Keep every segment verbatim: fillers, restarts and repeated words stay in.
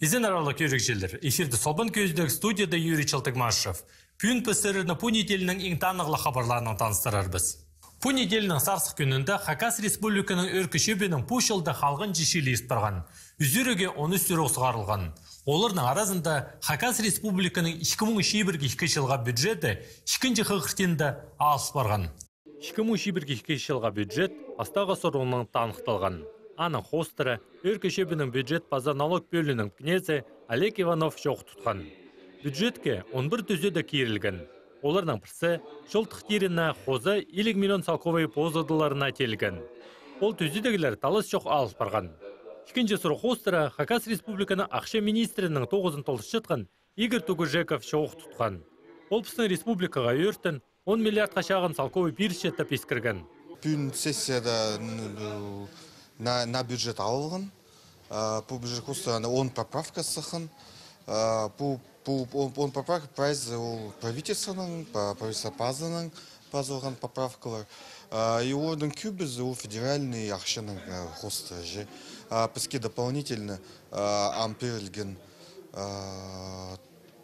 Изен, аарлығ кӧрігҷілер. Эфирде «Солбан кӧзідіг», студияда Юрий Чалтыгмашев. Пӱӱн піс сірерні пу неделяның иң танығлығ хабарларынаң таныстырарбыс. Пу неделяның сарсых кӱнінде Хакас Республиканың Ӧӧркі Чӧбінің пу чылда халғанҷы чыылии парған. Ӱзӱріге он ӱс сурығ сығарылған. Оларның аразында Хакас Республиканың ікі муң чибіргі ікі чылға бюджеті ікінҷі хығыртында алыс парған. Ікі муң чибіргі ікі чылға бюджет пастағы сурығнаң таныхталған. Аның хоостыра Ӧӧркі Чӧбінің бюджет паза налог пӧлиинің кнезі Олег Иванов чоох тутхан. Бюджетке он пір тӱзедіг кирілген. Оларның пірсі чолтых тиріне хоза илиг миллион салковай позыдыларына теелген. Ол тӱзедіглер талас чох алыс парған. Ікінҷі сурығ хоостыра Хакас Республиканың ахча министрінің тоғызын толдырчатхан Игорь Тугужеков чоох тутхан. Ол пістің республикаға ӧӧртін он миллиардха чағын салковай пирче тіп искірген. Пӱӱн сессияда, н-, на, на бюджет алылған. А, пу бюджет хоостыра он поправка сыххан. А, пу, пу он, он поправка прайзы ол правительствоның, па-, правительство пазының пазылған поправкалар. А, и оларның кӧбізі ол федеральный ахчаның, а, хоостыра же. А, піске дополнительно, а, ам пирілген, а,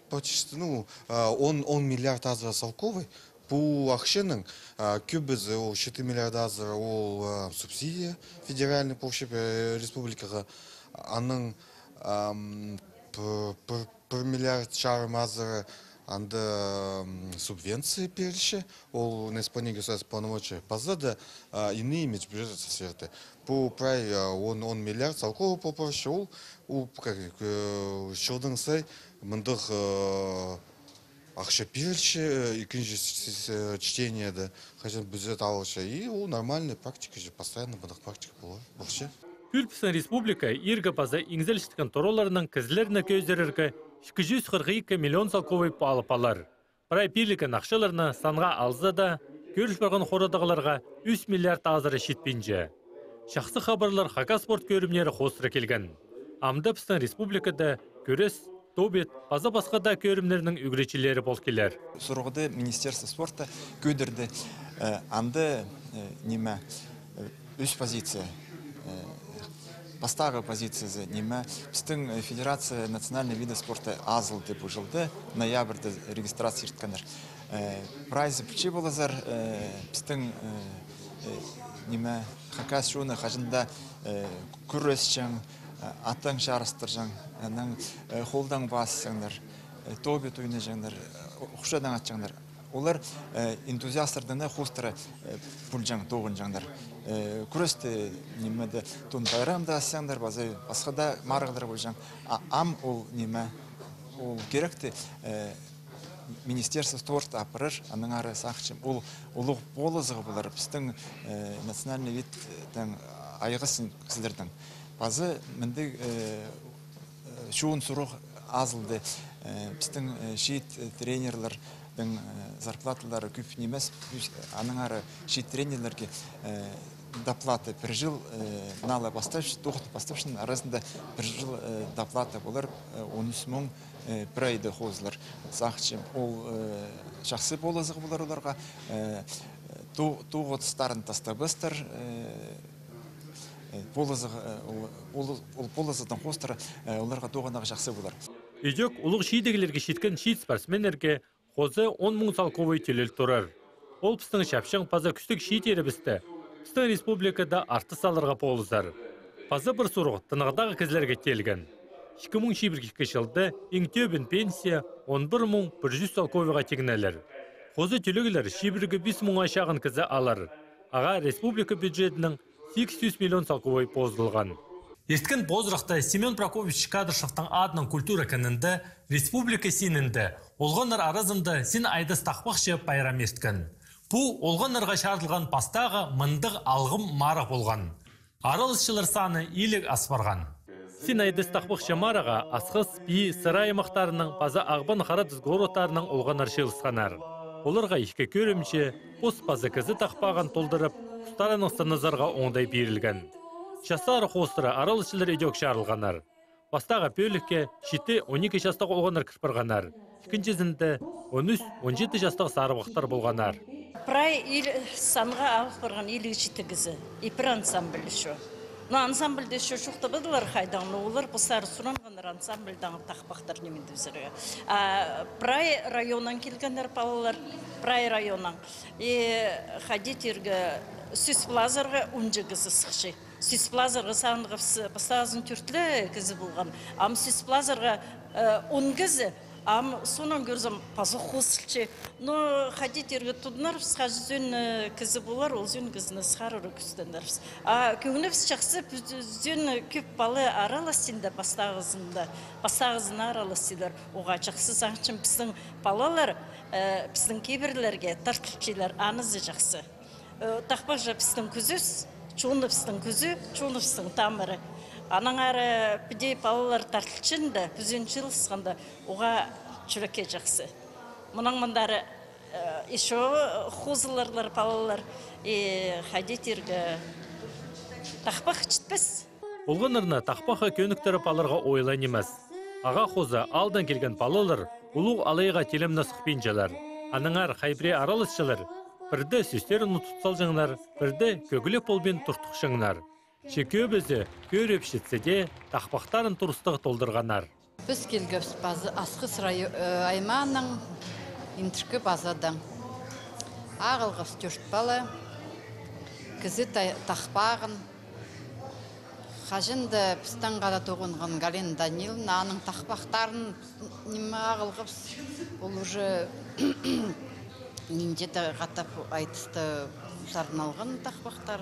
почти, ну, а, он, он миллиард азыра салковай. Пу ахчаның, а, кӧбізі ол читі миллиард азыра ол, а, субсидия федеральный полча, э, республикаға. Аның, ам, пір, пір, пір миллиард чарым азыра анда, ам, субвенция пирілче, ол на исполнение государственных полномочий. Паза да, а, иные межбюджетные трансферты. Пу прай, а, он, он миллиард салковай пол парча, ол, ол, как, э, чылдаң сай мындағ, э, ахча пирілче, э, ікінҷі с-, с-, э, чтениеде, хаҷан бюджет алылча. И ол нормальная практика же, постоянно мындағ практика полар, полча. Пӱӱл пістің республика иргі паза иңзелчеткен тураларынаң кізілерні кӧзірерге ікі чӱс хырых ікі миллион салковай паал палар. Прай пирілген ахчаларны санға алза даа, кӧріл парған хорадағларға ӱс миллиард азыра читпинче. Чахсы хабарлар хакас спорт кӧрімнері хоостыра килген. Амды пістің республикада кӱрес, тобит паза пасха даа кӧрімнернің ӱгретчілері пол килер. Сурығды Министерство спорта кӧдірді, э, анда, э, ниме, э, ӱс позиция. Э, пастағы позициязы ниме, пістің, э, федерация национальный виды спорта азылды пу чылда, ноябрьда регистрация ирткеннер. Э, прайзы пілче поларзар, э, пістің, э, э, ниме, хакас чоны хаҷан даа, э, кӱресчең, э, атаң чарыстырҷаң, анаң, э, холдаң пасчаңнар, э, тобит ойнаҷаңнар, э, ухчадаң атчаңнар. Олар, э, энтузиастардаң хоостыра, э, полҷаң, тоғынҷаңнар. Э, кӱресте, нимеде, Тун пайрамда асчаңнар, паза пасха даа марығлар полҷаң. А ам ол ниме, ол киректі, э, Министерство спорта апарар, аннаңар сағынчам, ол улуғ полызығ полар пістің, э, национальный видтең айғасчаң кізілернің. Паза мындағ, э, э, чоон сурығ азылды. Э, пістің, э, чиит, э, тренерлернің, э, зарплаталары кӧп нимес, пӱс-, аннаңар чиит тренерлерге, э, доплата пір чыл, э, наа ла пастапча, тоғын пастапча, аразында пір чыл, э, доплата полар, э, он ӱс муң, э, пір айда хозылар. Сағынчам, ол, э, чахсы полызығ полар оларға, э, то-, тоғыстарын тастабастар, э, э, полызығ, э, ол, ол, ол полызығдаң хоостыра, э, оларға тоғынарға чахсы полар. Ідӧк улуғ чидіглерге читкен чиит спортсменнерге хоза он муң салковай тӧлел турар. Ол пістің чапчаң паза кӱстіг чииттерібісті пістің республикада артыс аларға полызар. Паза пір сурығ тынағдағы кізілерге теелген. Ікі муң чибіргі ікі чылда иң тӧбін пенсия он пір муң пір чӱс салковайға тиңнелер. Хоза тӧлеглер чибіргі пис муңға чағын кізі алар. Ағаа республика бюджетінің сигіс чӱс миллион салковай позылған. Ирткен позырахта Семён Прокопьевич Кадышевтің адынаң культура кінінде республика синінде олғаннар аразында син айдас тахпахчы пайрам ирткен. Пу олғаннарға чарыдылған пастағы мындағ алғым марығ полған. Араласчылар саны иліг ас парған. Син айдас тахпахчы марығға Асхыс, Пии, Сыра аймахтарының паза Ағбан, Харатыс городтарының олғаннар чыылысханнар. Оларға ікі кӧрімҷі, пос паза кізі тахпағын толдырып, устарының сынназарға оңдай пирілген. Частары хоостыра араласчылар ідӧк чарылғаннар. Пастағы пӧлікке читі-он ікі частығ олғаннар кір парғаннар, ікінҷізінде он ӱс-он читі частығ сарыбахтар полғаннар. Прай ил санға алып парған иліг читі кізі. И пір ансамбль ещё. Но ансамбльде ещё чоохтабадылар хайдаң, но олар постары суранғаннар ансамбльдаң тахпахтар ниме тіп ӧзерге. А прай районнаң килгеннер палалар, прай районнаң. И хайди тирге, сӧс пылазарға он читі кізі сыхча. Сӧс пылазарға санға пастағызын тӧрт ле кізі полған. Ам сӧс пылазарға, э, он кізі, ам соонаң кӧрзем, пазох хозылча. Но хайди тирге, тудынарбыс, хаҷан сӧн, э, кізі полар, ол сӧн кізіні сығарарға кӱстенербіс. А кӧңнібіс чахсы, пӱзін кӧп пала араласчаңда, пастағызында, пастағызын араласчалар. Оға чахсы, сағынчам, пістің палалар, э, пістің кибірлерге тартылчалар, анызы чахсы. Э, тахпах же пістің кӱзібіс, чоныбыстың кӱзі, чоныбыстың тамыры. Аннаңар піди палалар тартылчаңда, пӱзін чыылысханда, оға чӱрекке чахсы. Мынаң мындар, э, ещё хозыларлар палалар, и хайди тирге, тахпах читпес. Олғаннарны тахпахха кӧніктіріп аларға оңай нимес. Ағаа хоза аалдаң килген палалар улуғ алайға тилімні сыхпинчалар. Аннаңар хай пірее араласчалар, пірде сӧстерін утып салҷаңнар, пірде кӧглеп полбин туртухчаңнар. Че кӧбізі, кӧрібісчетсе дее, тахпахтарын турыстығ толдырғаннар. Піс килгебіс паза Асхыс райо-, э, аймааның Интіркі Пазадаң. Ағылғабыс тӧрт пала. Кізі та-, тахпағын. Хаҷан даа пістің хада тоғынған Галина Даниловна, аның тахпахтарын ниме ағылғабыс. Ол уже нинҷе дее хатап айтыста сарналған тахпахтар.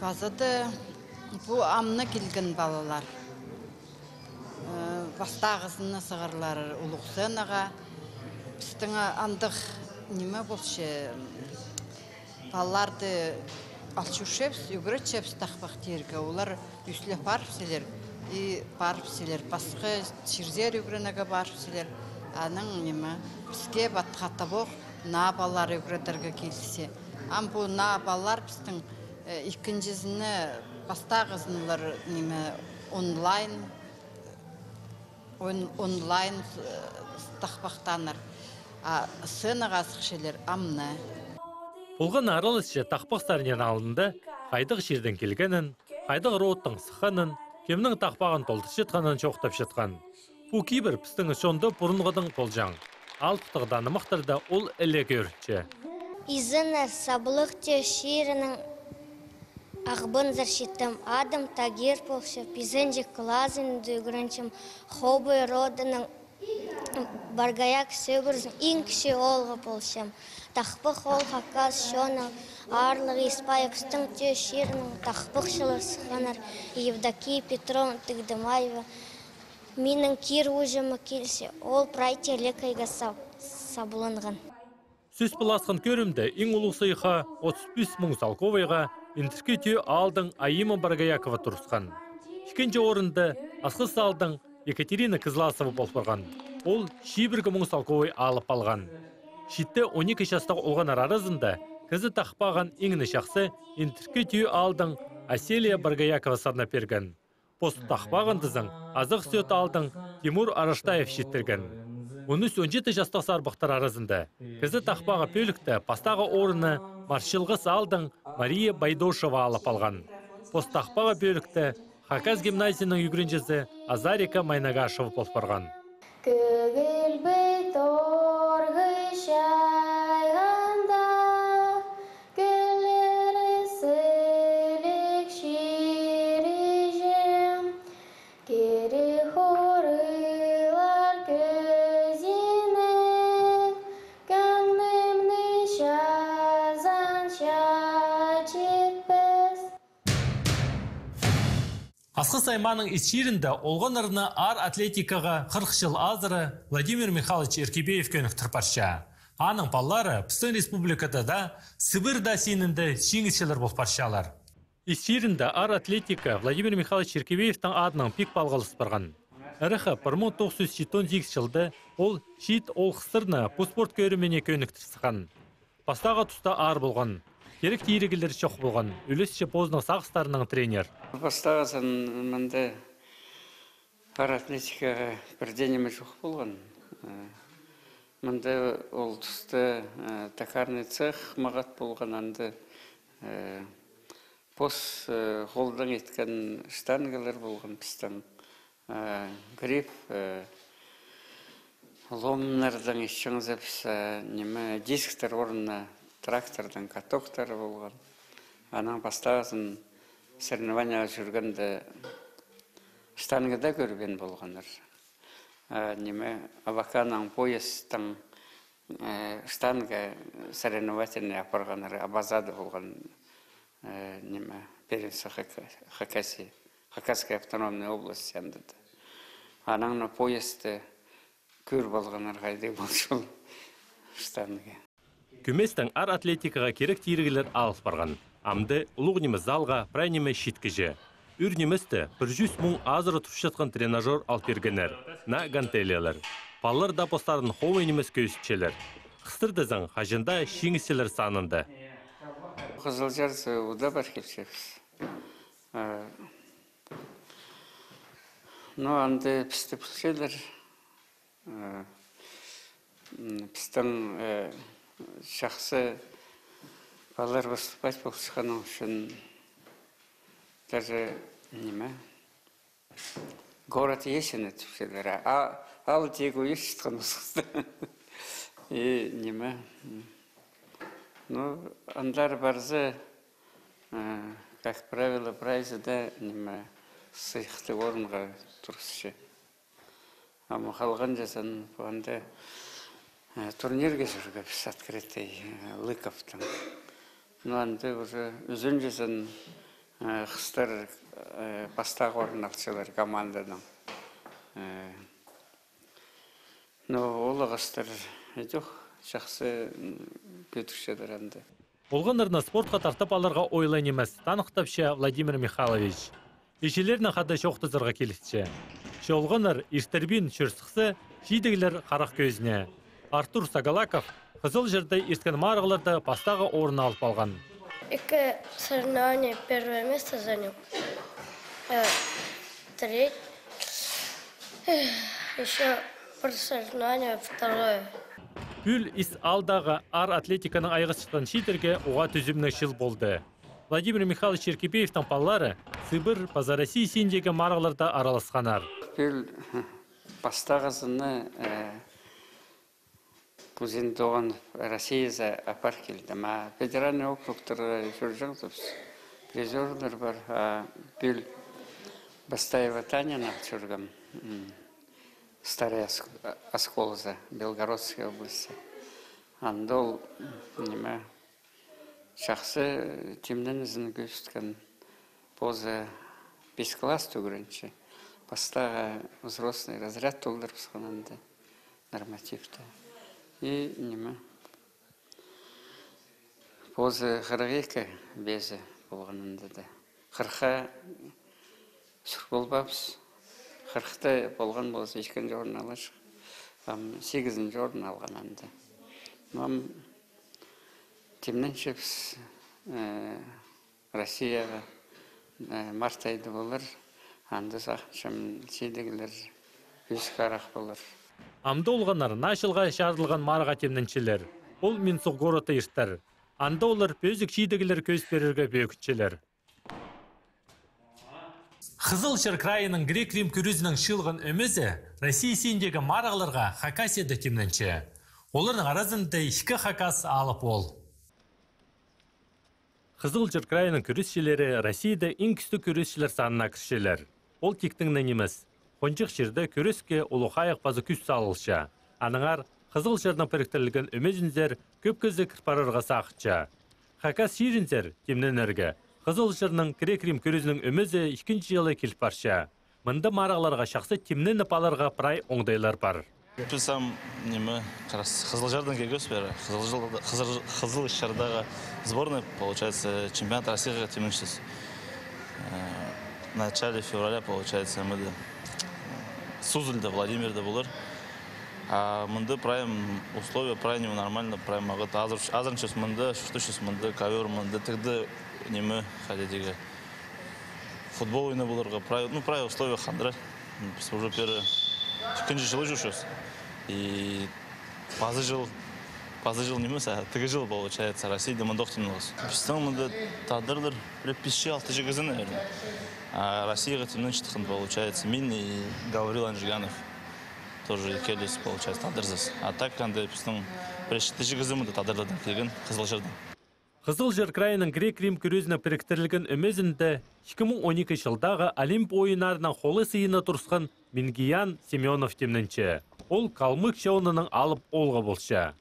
Паза даа пу амды килген палалар. Э, пастағызын сығарлар улуғ сценаға. Пістің андағ ниме полча, палаларды ал чӧрчебіс, ӱгретчебіс тахпах тирге. Олар ӧсчелер, парыбысчалар, и парыбысчалар, пасха чирзер ӱгренерге парыбысчалар. Анаң ниме, піске пат-, хатабох наа палалар ӱгредерге килісче. Ам пу наа палалар пістің, э, ікінҷізіне, пастағызын олар ниме, онлайн, он-, онлайн, э, тахпахтанар. А сценаға сыхчалар амды. Полған араласчы тахпах сариннарның алнында хайдағ чирдең килгенін, хайдағ родтаң сыхханын, кемнің тахпағын толдырчатханын чоохтапчатхан. Пу кибір пістің чонда пурунғыдаң полҷаң. Алыптығ нымахтарда ол іле кӧрінче. Изеннер, Саблығ Тӧӧ чирінең Ағбанзар читтім. Адым Тагир полча, пизінҷі клазында ӱгренчем. Хобый родының Боргояк сӧбірезінің иң кічіг оолғы полчам. Тахпах ол хакас чонның аарлығ ис-пайы. Пістің Тӧӧ чирінең тахпахчылар сыхханнар: Евдокия Петровна Тыгдымаева. Минің кир-ууҷама килче, ол прай телекейге саб-, сабланған. Сӧс пыласхан кӧрімде иң улуғ сыйыхха, отыс пис муң салковайға, Интіркі Тӧӧ аалдаң Айима Боргоякова турысхан. Ікінҷі орында Асхыс аалдаң Екатерина Кызласова пол парған. Ол чибіргі муң салковай алып алған. Читі он ікі частығ олғаннар аразында кізі тахпағын иң не чахсы Интіркі Тӧӧ аалдаң Аселия Боргоякова сарнап пирген. Пос тахпағын тізең Азах Сӧӧт аалдаң Тимур Араштаев читірген. Он ӱс-он читі частығ сарбахтар аразында кізі тахпағы пӧлікте пастағы орынны Марчылғас аалдаң Мария Байдошева алып алған. Пос тахпағы пӧлікте Хакас гимназияның ӱгренҷізі Азарика Майнагашева пол парған. Кӧгілбей торғы чайғанда, кӧллері сіліг чиріҷең, кирі хорығлар кӧзінең, кӧңнімні чазанча читпес. Асхыс аймааның Ис чирінде олғаннарны аар атлетикаға хырых чыл азыра Владимир Михайлович Эркебеев кӧніктір парча. Аның палалары пістің республикада даа, Сибирь даа синінде чиңісчілер пол парчалар. Ис чирінде аар атлетика Владимир Михайлович Эркебеевтің адынаң пик палғалыс парған. Ырахха пір муң тоғыс чӱс читон сигіс чылда ол чиит оол-хыстарны пу спорт кӧріміне кӧніктір сыххан. Пастағы туста аар полған, кирек тиріглер чох полған, ӱлесче позының сағыстарынаң тренер. Пастағызын мында аар атлетикаға пір дее ниме чох полған. Э, мында ол туста, э, токарный цех мағат полған, анда, э, Пос, э, холдаң иткен штангалар полған пістің, э, гриф, э, ломнардаң итчеңзіп, э, ниме, дисктер орнына трактордың катоктары полған. Анаң пастағызын соревнованиеға чӧргенде штангада кӧрбеен полғаннар. А, ниме, Абаканның поездтың, э, штанга соревновательный апарғаннар, Абазада полған, э, ниме, первенство Хака-, Хакасии, Хакасская автономная область янында. Анаң на поездты кӧр полғаннар, хайди полча ол штанга. Кӧместең аар атлетикаға кирек тиріглер алыл парған. Амды улуғ ниме залға прай ниме читкіҷе. Ӱр ниместі пір чӱс муң азыра турчатхан тренажёр ал пиргеннер, на гантелелер. Палалар даа постарын хомай нимес кӧзітчелер. Хыстар дезең, хаҷан даа чиңісчелер санында. Хызылчарзы удаа пар килчебіс. Э, ну, анда пісті пілчелер. Э, м, пістің, э, чахсы палалар выступать полысханы ӱчӱн даже, ниме, город Есина тіпчелер. А, а, аал тигі ӧсчеткен осхыста. И, ниме, м, ну, андар парза, э, как правило, прайзы даа, ниме, сыйыхтығ орынға турысча. Ам халған чазын пу анда, э, турнирге чӧргебіс открытый, э, Лыковтың. Ну, анда уже ӱзінҷізін, э, хыстар, э, пастағы орын алчалар команданың. Э, ну, ол хыстар идӧк чахсы, м, кӧдірчелер анда. Олғаннарны спортха тартып аларға оңай нимес, таныхтапча Владимир Михайлович. Іҷелернең хада чоохтазарға килісче. Че олғаннар иртербин чӧр сыхса, чидіглер харах кӧзіне. Артур Сагалаков Хызылчарда ирткен марығларда пастағы орын алып алған. Ікі соревнование первое место занял. Э, треть. Ещё пір соревнование второе. Пӱӱл ис аалдағы аар атлетиканаң айғасчатхан чииттерге уғаа тӱзімнең чыл полды. Владимир Михайлович Черкебеевтің палалары Сибирь паза Россия синіндегі марығларда араласханнар. Пӱӱл пастағызын, э, Кузин тоғын Россиязар апар килдім. А федеральный округтарда чӧрҷеңзібіс, призёрлар пар. А пӱӱл Бастаева Таняны ал чӧргем, м, Старый Оск-, Осколзар, Белгородская область. Анда ол, м, ниме, чахсы тимненізін кӧзіткен. Позы пис класс тӱгренче. Пастағы взрослый разряд толдырыбысхан анда нормативті. И ниме. Позы хырых ікі везі полған анда даа. Хырыхха сӱр полбаабыс. Хырыхта полған полза, ікінҷі орын аларҷых. Ам сигізінҷі орын алған анда. Ам тимненчебіс, э, Россияға, э, март айда полар, анда сағынчам, чидіглер ӧс харах полар. Амды олғаннар наа чылға чарыдылған марығға тимненчелер. Ол Минск городта иртер. Анда олар пӧзік чидіглер кӧзіт пирерге пӧгінчелер. Хызылчар крайының грек-рим кӱрезінің чыылған ӧмезі Россия синіндегі марығларға Хакасияда тимненче. Оларның аразында ікі хакас алып ол. Хызылчар крайының кӱресчілері Россияда иң кӱстіг кӱресчілер санына кірчелер. Ол тиктең не нимес. Хонҷых чирде кӱреске улуғ хайығ паза кӱс салылча. Аннаңар Хызылчарның піріктірілген ӧмезінзер кӧп кізі кір парарға сағынча. Хакас чирінзер тимненерге Хызылчарның грек-рим кӱрезінің ӧмезі ікінҷі чылы киліп парча. Мында марығларға чахсы тимненіп аларға прай оңдайлар пар. Піс ам, ниме, Хызылчардаң килгебіс пеер. Хызылчарда-, Хызыл-, Хызылчардағы сборный, получается, чемпионат Россияға тимненчебіс. Э, в начале февраля, получается, мында, э, Суздальда, Владимирде полар. А мында прай условия, прай ниме нормально, прай мағат азыр, азырынчабыс мында, чуртапчабыс мында, ковёр мында, тігді, ниме, хайди тигі, футбол ойнап поларға, прай, ну, прай условия хандыра. Піс уже пеер ікінҷі чылы чӧрчебіс. И пазы чыл Пазы чыл нимес, а тігі чыл, получается, Россияда мындох тимнеен хыс. Пістің мында тадарлар пір пис-алты кізі, наверное. А Россияға тимненчеткен, получается, мин и Гаврил Анжиганов. Тоже ікӧліс, получается, тадарзыбыс. А так анда пістің пір читі кізі мында тадарлардаң килген, Хызылчардаң. Хызылчар крайының грек-рим кӱрезіне піріктірілген ӧмезінде ікі муң он ікі чылдағы Олимп ойыннарының холы сыйына турысхан Мингиян Семёнов тимненче. Ол калмык чонының алып оолғы полча.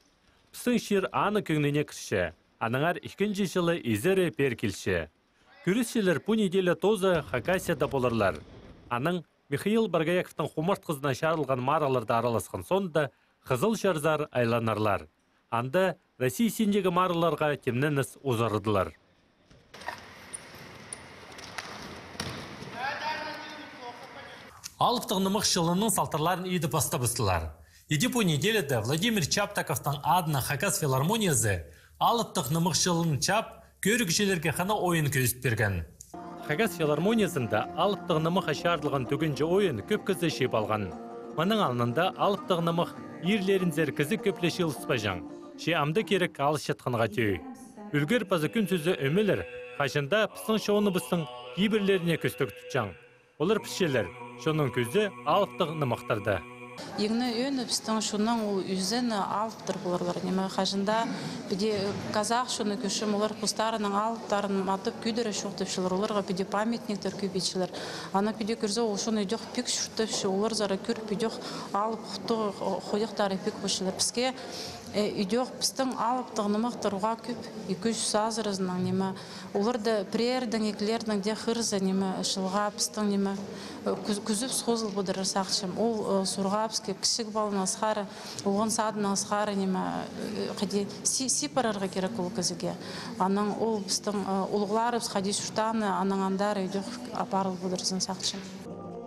Пістің чир аның кӧңніне кірче, аннаңар ікінҷі чылы изері пеер килче. Кӱресчілер пу неделя тооза Хакасияда поларлар. Анаң Михаил Боргояковтың хумартхызына чарылған марығларда араласхан соонда Хызылчарзар айланарлар. Анда Россия синіндегі марығларға тимненіс узарадылар. Алыптығ нымах чылының салтарларын иди пастабыстылар. Иди пу неделяда Владимир Чаптаковтың адынаң Хакас филармониязы алыптығ нымах чылын чаап, кӧрігҷілерге хынығ ойын кӧзіт пирген. Хакас филармониязында алыптығ нымахха чарылған тӱгенҷі ойын кӧп кізі чыып алған. Мының алнында алыптығ нымах иирлерінзер кізі кӧп ле чыылыспаҷаң. Че амды кирек алысчатханға тӧӧй. Ӱлгер паза кӱн сӱзе ӧмелер, хаҷан даа пістің чоныбыстың кибірлеріне кӧстіг тутчаң. Олар пілчелер, чонның кӱзі алыптығ нымахтарда. Иң не ӧӧні пістің чонның ол ӱзені алыптар поларлар. Ниме, хаҷан даа піди, э, казах чоны кӧрчем, олар постарының алыптарын матап кӧдіре чоохтапчалар, оларға піди памятниктер кӧп итчелер. Аны піди кӧрзе, ол чон идӧк пик чуртапча, оларзар кӧр, піди алып худох-, худохтары пик полчалар. Піске, э, идӧк пістің алыптығ нымахтар уғаа кӧп, ікі чӱс азыразынаң, ниме, оларда піреернің, ікілернің дее хырызы, ниме, чылға пістің, ниме, э, кӱз-, кӱзібіс хозыл пыдырар сағынчам. Ол, э, сурғабысха кічіг паланаң асхары, олған садынаң асхары, ниме, э, хайди сии-, сии парарға кирек ол кізіге. Анаң ол пістің, э, улуғларыбыс хайди чуртааны, анаң андар идӧк апарыл пыдырзын сағынчам.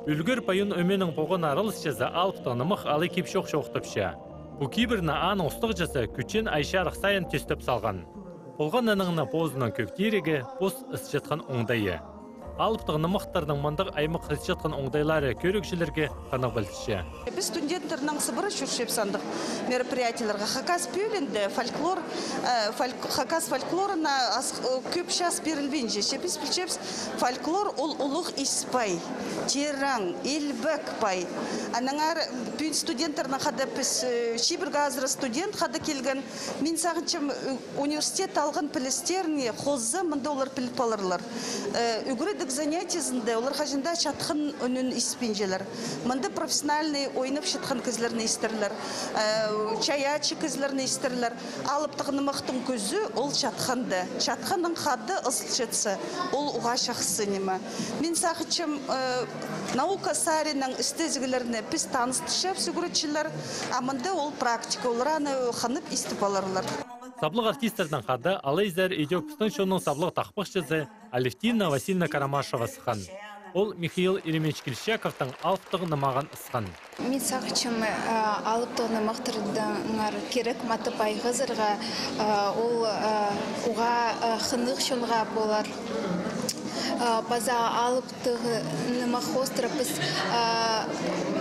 Ӱлгер пайын ӧменің поған араласчызы алыптығ нымах алай кип-чоох чоохтапча. Пу кибірні аның устағҷызы кӱтчен ай чарых сайын тӧстеп салған. Полған анаңны позының кӧг тирігі пос ысчатхан оңдайы. Алыптығ нымахтарның мындағ аймах ысчатхан оңдайлары кӧрігҷілерге хынығ пілдірче. Піс студенттернең сыбыра чӧрчебіс андағ мероприятиеларға. Хакас пӧлиинде фольклор, э, фольк-, хакас фольклорына ас-, э, кӧп час пирілбинче. Че піс пілчебіс, фольклор ол улуғ ис пай, тирең, илбек пай. Аннаңар пӱӱн студенттернең хада піс, э, чибіргі азыра студент хада килген. Мин сағынчам, э, университет алған пілістеріне хоза мында олар піліп аларлар. Э, ӱгредіг занятиезінде олар хаҷан даа чатхан ӱнін испинчелер. Мында профессиональный ойнапчатхан кізілерні истерлер, э, чайаачы кізілерні истерлер. Алыптығ нымахтың кӱзі ол чатханда. Чатханнаң хада ызылчатса, ол уғаа чахсы ниме. Мин сағынчам, э, наука саринаң істезіглерні піс таныстырчабыс ӱгретчілер, а мында ол практика, олар аны хынып истіп аларлар. Саблығ артисттернең хада алай изер идӧк пістің чонның саблығ тахпахчызы Алевтина Васильевна Карамашева сыххан. Ол Михаил Еремеевич Кильчичаковтың алыптығ нымағын ысхан. Мин сағынчам, э, алыптығ нымахтардаңар кирек матап айғазарға, э, ол, э, уғаа, э, хынығ чонға полар. Э, паза алыптығ нымах хоостыра піс, э,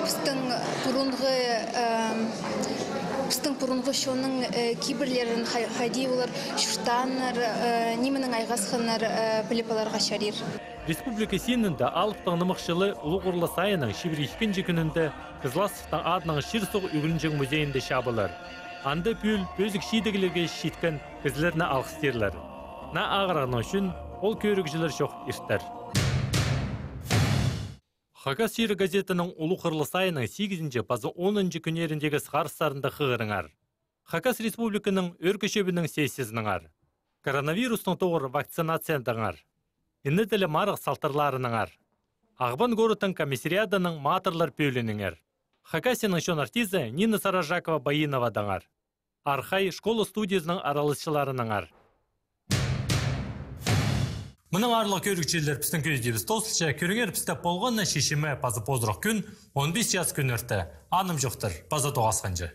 пістің пурунғы, э, пістің пурунғы чонның, э, кибірлерін, хай-, хайди олар чуртааннар, э, нименең айғасханнар, э, піліп аларға чарир. Республика синінде алыптығ нымах чылы Улуғ Хурлас айының чибіргі ікінҷі кӱнінде Кызласовтың адынаң чир-суғ ӱгренҷең музейінде чабылар. Анда пӱӱл пӧзік чидіглерге читкен кізілерні алғыстирлар. Наа ағырығның ӱчӱн ол кӧрігҷілер чох иртер. «Хакас чирі» газетаның Улуғ Хурлас айының сигізінҷі паза онынҷы кӱннеріндегі сығарыстарында хығырыңар. Хакас Республиканың Ӧӧркі Чӧбінің сессиязынаңар, коронавирустың тоғыр вакцинациядаңар, Ине тілі марығ салтарларынаңар, Ағбан городтың комиссариадының матырлар пӧлиинеңер, Хакасияның чон артизі Нина Саражакова-Баиновадаңар, «Архай» школа студиязының араласчыларынаңар. Мының аарлығ, кӧрігҷілер, пістің кӧзідібіс тоозылча. Кӧріңер пісті полған на чечіме паза позырах кӱн он пис час кӱнӧрте. Анымҷохтар, паза тоғасханҷа.